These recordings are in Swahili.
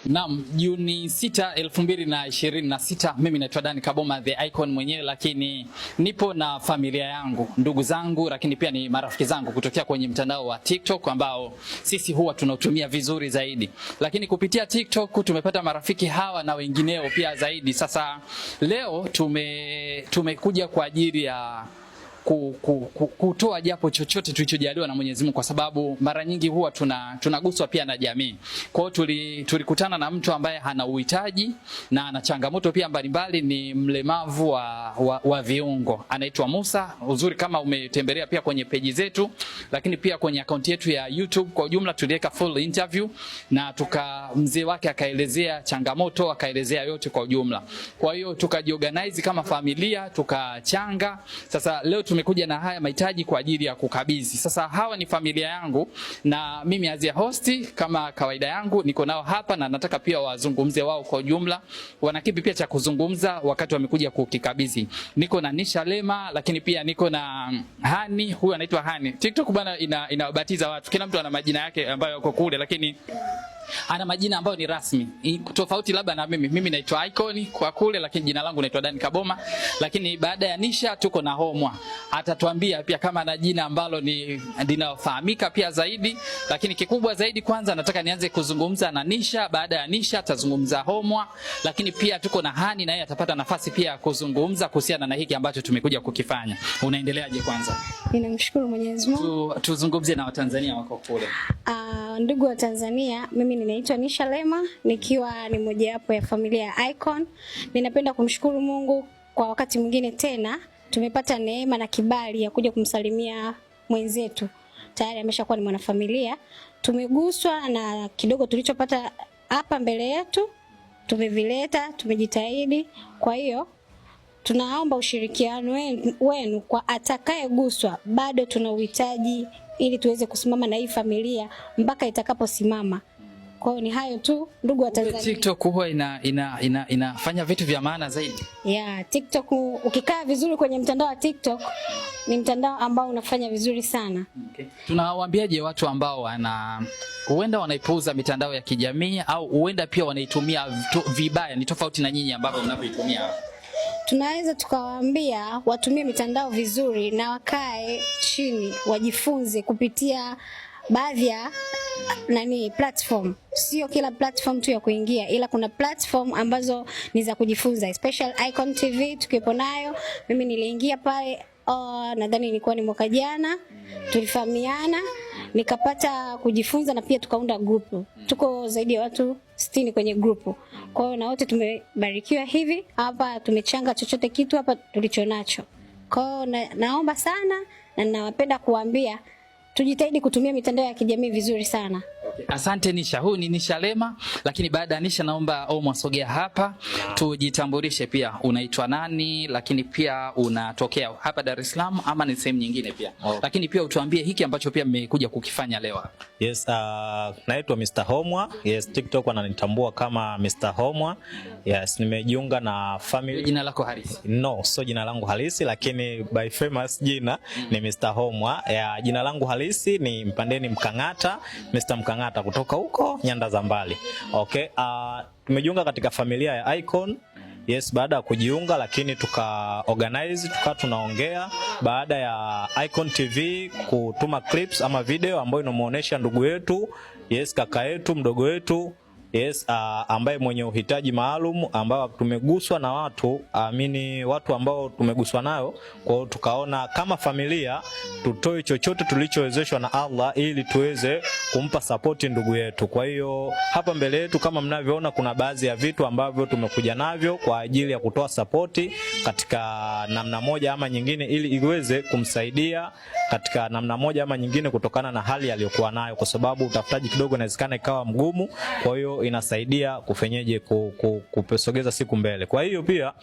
Naam, Juni 6, 2026, mimi naitwa Dani Kaboma the Icon mwenyewe, lakini nipo na familia yangu, ndugu zangu, lakini pia ni marafiki zangu kutokea kwenye mtandao wa TikTok ambao sisi huwa tunautumia vizuri zaidi. Lakini kupitia TikTok tumepata marafiki hawa na wengineo pia zaidi. Sasa leo tumekuja kwa ajili ya kutoa japo chochote tulichojaliwa na Mwenyezi Mungu, kwa sababu mara nyingi huwa tunaguswa pia na jamii. Kwa hiyo tulikutana na mtu ambaye hana uhitaji na ana changamoto pia mbalimbali, ni mlemavu wa viungo, anaitwa Musa. Uzuri kama umetembelea pia kwenye peji zetu, lakini pia kwenye akaunti yetu ya YouTube kwa ujumla tuliweka full interview na mzee wake akaelezea changamoto, akaelezea yote kwa ujumla. Kwa hiyo tukajiorganize kama familia, tukachanga. Sasa leo tumekuja na haya mahitaji kwa ajili ya kukabidhi. Sasa hawa ni familia yangu na mimi as a host kama kawaida yangu niko nao hapa na nataka pia wazungumze wao kwa ujumla. Wana kipi pia cha kuzungumza wakati wamekuja kukikabidhi. Niko na Nisha Lema, lakini pia niko na Hani, huyu anaitwa Hani. TikTok bana inabatiza watu. Kila mtu ana majina yake ambayo yako kule, lakini ana majina ambayo ni rasmi tofauti labda na mimi. Mimi naitwa Icon kwa kule, lakini jina langu naitwa Dani Kaboma. Lakini baada ya Nisha tuko na Homwa, atatuambia pia kama ana jina ambalo ni linalofahamika pia zaidi. Lakini kikubwa zaidi, kwanza nataka nianze kuzungumza na Nisha. Baada ya Nisha atazungumza Homwa, lakini pia tuko na Hani, na yeye atapata nafasi pia ya kuzungumza kuhusiana na hiki ambacho tumekuja kukifanya. Unaendeleaje kwanza? Ninamshukuru Mwenyezi Mungu. Tuzungumzie na Watanzania wako kule. Ndugu wa Tanzania, mimi ninaitwa Nisha Lema nikiwa ni mojawapo ya familia ya Icon. Ninapenda kumshukuru Mungu kwa wakati mwingine tena tumepata neema na kibali ya kuja kumsalimia mwenzetu. Tayari ameshakuwa ni mwanafamilia. Tumeguswa na kidogo tulichopata hapa mbele yetu, tumevileta, tumejitahidi. Kwa hiyo tunaomba ushirikiano wenu kwa atakayeguswa, bado tuna uhitaji ili tuweze kusimama na hii familia mpaka itakaposimama. Kwa hiyo ni hayo tu, ndugu wa Tanzania. TikTok huwa ina ina ina inafanya vitu vya maana zaidi. Yeah, TikTok ukikaa vizuri kwenye mtandao wa TikTok ni mtandao ambao unafanya vizuri sana. Okay. Tunawaambiaje watu ambao huenda wanaipuuza mitandao ya kijamii au huenda pia wanaitumia vibaya, ni tofauti na nyinyi ambavyo mnavyoitumia? Tunaweza tukawaambia watumie mitandao vizuri na wakae chini wajifunze kupitia baadhi ya nani platform. Sio kila platform tu ya kuingia, ila kuna platform ambazo ni za kujifunza, especially Icon TV tukiwepo nayo. Mimi niliingia pale, nadhani ilikuwa ni mwaka jana, tulifahamiana nikapata kujifunza na pia tukaunda group. Tuko zaidi ya watu 60 kwenye group. Kwa hiyo na wote tumebarikiwa hivi hapa, tumechanga chochote kitu hapa tulichonacho. Kwa hiyo naomba sana na nawapenda kuambia tujitahidi kutumia mitandao ya kijamii vizuri sana. Okay. Asante Nisha. Huyu ni Nisha Lema, lakini baada ya Nisha naomba Omwa sogea hapa tujitambulishe pia, unaitwa nani, lakini pia unatokea hapa Dar es Salaam ama ni sehemu nyingine pia? Okay. Lakini pia utuambie hiki ambacho pia mmekuja kukifanya leo hapa. Yes, naitwa Mr. Homwa. Yes, TikTok wananitambua kama Mr. Homwa. Yes, nimejiunga na family. Jina lako halisi? No, sio jina langu halisi, lakini by famous jina ni Mr. Homwa. Yeah, jina langu halisi ni Mpandeni Mkang'ata, Mr. Mkang'ata kutoka huko nyanda za mbali. Okay, tumejiunga katika familia ya Icon. Yes, baada ya kujiunga lakini tuka organize, tuka tunaongea baada ya Icon TV kutuma clips ama video ambayo inamuonesha ndugu yetu, yes, kaka yetu, mdogo wetu, yes, ambaye mwenye uhitaji maalum ambao tumeguswa na watu, amini watu ambao tumeguswa nayo. Kwa hiyo tukaona kama familia tutoe chochote tulichowezeshwa na Allah ili tuweze kumpa support ndugu yetu. Kwa hiyo hapa mbele yetu kama mnavyoona kuna baadhi ya vitu ambavyo tumekuja navyo kwa ajili ya kutoa support katika namna moja ama nyingine ili iweze kumsaidia katika namna moja ama nyingine kutokana na hali aliyokuwa nayo, kwa sababu utafutaji kidogo inawezekana ikawa mgumu. Kwa hiyo inasaidia kufenyeje kusogeza siku mbele. Kwa hiyo pia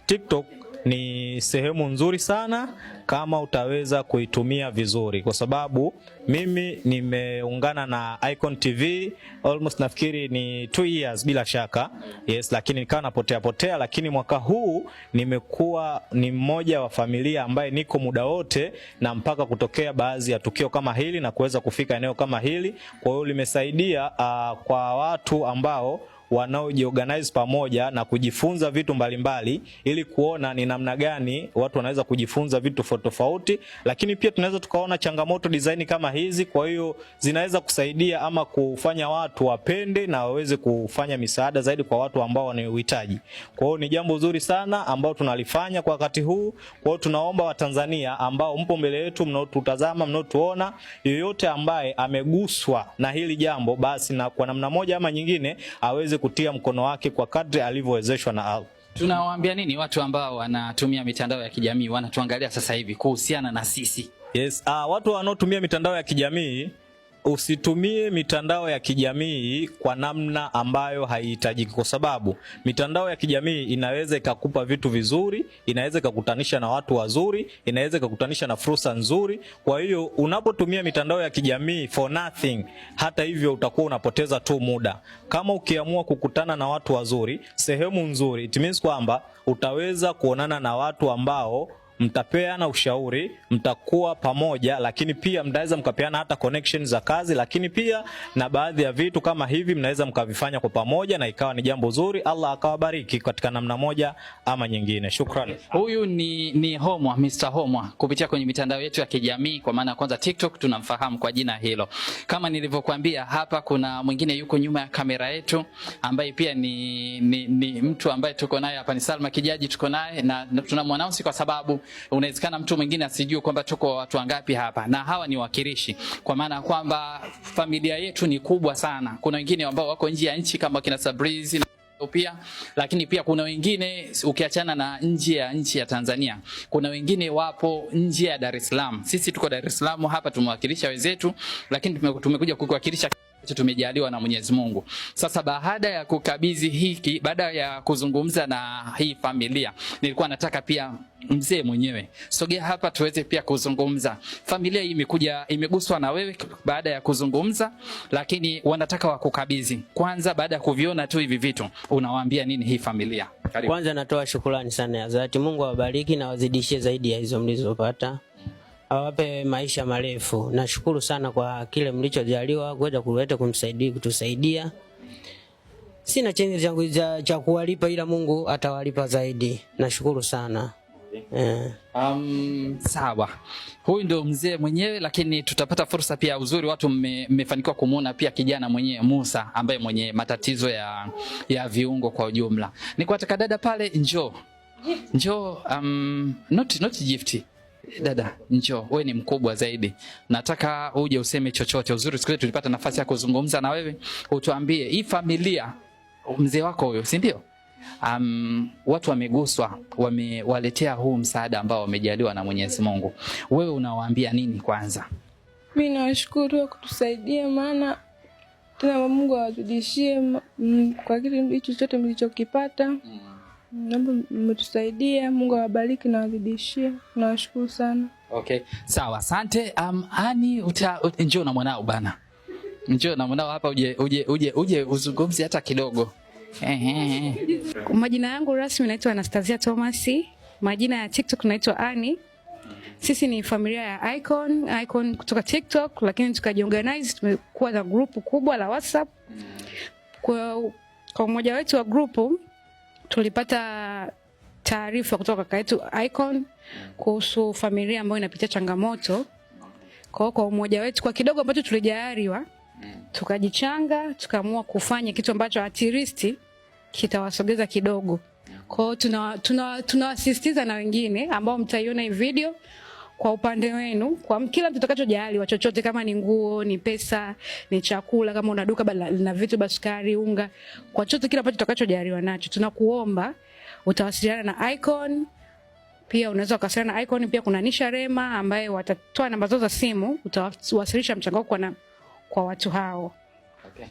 TikTok Ni sehemu nzuri sana kama utaweza kuitumia vizuri, kwa sababu mimi nimeungana na Icon TV almost nafikiri ni 2 years bila shaka, yes, lakini nikawa napotea potea, lakini mwaka huu nimekuwa ni mmoja wa familia ambaye niko muda wote na mpaka kutokea baadhi ya tukio kama hili na kuweza kufika eneo kama hili. Kwa hiyo limesaidia kwa watu ambao wanaojiorganize pamoja na kujifunza vitu mbalimbali ili kuona ni namna gani watu wanaweza kujifunza vitu tofauti tofauti, lakini pia tunaweza tukaona changamoto design kama hizi. Kwa hiyo zinaweza kusaidia ama kufanya watu wapende na waweze kufanya misaada zaidi kwa watu ambao wana uhitaji. Kwa hiyo ni jambo zuri sana ambao tunalifanya kwa wakati huu. Kwa hiyo tunaomba Watanzania ambao mpo mbele yetu, mnaotutazama, mnaotuona, yoyote ambaye ameguswa na hili jambo, basi na kwa namna moja ama nyingine aweze kutia mkono wake kwa kadri alivyowezeshwa na Allah. Tunawaambia nini watu ambao wanatumia mitandao ya kijamii wanatuangalia sasa hivi kuhusiana na sisi? Yes, watu wanaotumia mitandao ya kijamii, usitumie mitandao ya kijamii kwa namna ambayo haihitajiki, kwa sababu mitandao ya kijamii inaweza ikakupa vitu vizuri, inaweza ikakutanisha na watu wazuri, inaweza ikakutanisha na fursa nzuri. Kwa hiyo unapotumia mitandao ya kijamii for nothing, hata hivyo utakuwa unapoteza tu muda. Kama ukiamua kukutana na watu wazuri, sehemu nzuri, it means kwamba utaweza kuonana na watu ambao mtapeana ushauri, mtakuwa pamoja, lakini pia mtaweza mkapeana hata connection za kazi, lakini pia na baadhi ya vitu kama hivi mnaweza mkavifanya kwa pamoja na ikawa ni jambo zuri. Allah akawabariki katika namna moja ama nyingine. Shukrani. Huyu ni Homwa, Mr. Homwa, kupitia kwenye mitandao yetu ya kijamii, kwa maana kwanza TikTok tunamfahamu kwa jina hilo. Kama nilivyokuambia hapa, kuna mwingine yuko nyuma ya kamera yetu ambaye pia ni mtu ambaye tuko naye hapa, ni Salma Kijaji, tuko naye na tunamwannounce kwa sababu unawezekana mtu mwingine asijue kwamba tuko watu wangapi hapa, na hawa ni wakilishi, kwa maana kwamba familia yetu ni kubwa sana. Kuna wengine ambao wako nje ya nchi kama kina Sabrizi pia, lakini pia kuna wengine ukiachana na nje ya nchi ya Tanzania, kuna wengine wapo nje ya Dar es Salaam. Sisi tuko Dar es Salaam hapa tumewakilisha wenzetu, lakini tumekuja kuwakilisha tumejaliwa na Mwenyezi Mungu. Sasa baada ya kukabidhi hiki, baada ya kuzungumza na hii familia, nilikuwa nataka pia mzee mwenyewe sogea hapa tuweze pia kuzungumza. Familia hii imekuja, imeguswa na wewe baada ya kuzungumza, lakini wanataka wakukabidhi. Kwanza baada ya kuviona tu hivi vitu, unawaambia nini hii familia? Karibu. Kwanza natoa shukrani sana ya dhati. Mungu awabariki na wazidishie zaidi ya hizo mlizopata, awape maisha marefu. Nashukuru sana kwa kile mlichojaliwa kuweza kuleta kumsaidia, kutusaidia. Sina chenye changu cha kuwalipa, ila Mungu atawalipa zaidi. Nashukuru sana. Sawa. Huyu ndio mzee mwenyewe, lakini tutapata fursa pia, uzuri watu mmefanikiwa kumuona pia kijana mwenyewe Musa ambaye mwenye matatizo ya viungo kwa ujumla. Nikuataka dada pale, njoo. Njoo, not gift. Dada, njoo, wewe ni mkubwa zaidi. Nataka uje useme chochote. Uzuri siku ile tulipata nafasi ya kuzungumza na wewe, utuambie hii familia, mzee wako huyo, si ndio? Watu wameguswa, wamewaletea huu msaada ambao wamejaliwa na Mwenyezi Mungu. Wewe unawaambia nini kwanza? Mimi nawashukuru kwa kutusaidia, maana tena Mungu awazidishie kwa kile hicho chochote mlichokipata. Naomba mmetusaidia, Mungu awabariki na awazidishie. Nawashukuru sana. Okay, sawa, asante. Ani njoo na mwanao bana. Njoo na mwanao hapa uje uzungumze hata kidogo. Majina yangu rasmi naitwa Anastasia Thomas. Majina ya TikTok naitwa Ani. Sisi ni familia ya Icon kutoka TikTok, lakini tukajiorganize, tumekuwa na group kubwa la WhatsApp. Kwa mmoja wetu wa group tulipata taarifa kutoka kaka yetu Icon kuhusu familia ambayo inapitia changamoto. Kwa hiyo kwa umoja wetu, kwa kidogo ambacho tulijaliwa, tukajichanga, tukaamua kufanya kitu ambacho at least kitawasogeza kidogo. Kwa hiyo tunawasisitiza na wengine ambao mtaiona hii video, kwa upande wenu, kwa kila mtu atakachojaliwa chochote, kama ni nguo, ni pesa, ni chakula, kama una duka na vitu basukari, unga, kwa chochote kile ambacho utakachojaliwa nacho, tunakuomba utawasiliana na Icon. Pia unaweza kuwasiliana na Icon, pia kuna Nisha Rema ambaye watatoa namba zao za simu, utawasilisha mchango wako kwa watu hao. Okay.